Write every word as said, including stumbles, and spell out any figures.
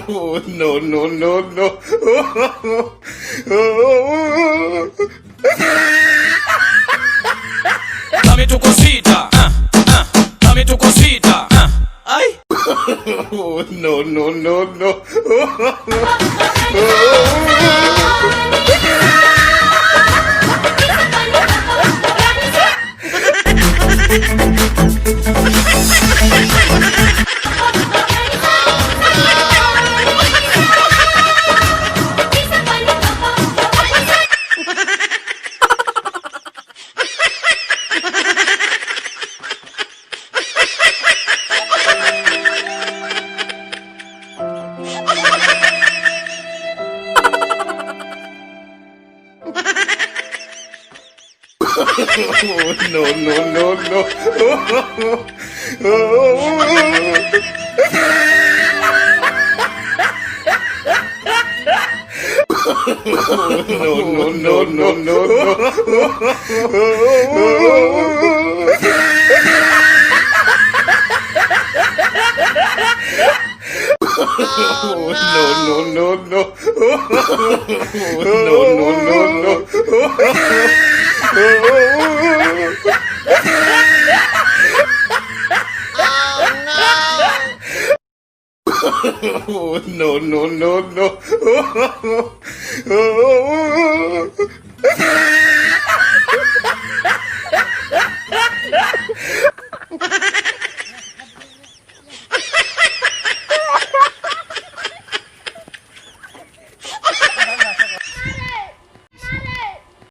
Oh, no, no, no, no. Dame tu cosita, ah, ah, dame tu cosita, ah. Ay. Oh, no, no, no, no. No, no, no, no. No, no, no, no, no. No, no, no, no. No, no, no, no. No, no, no, no.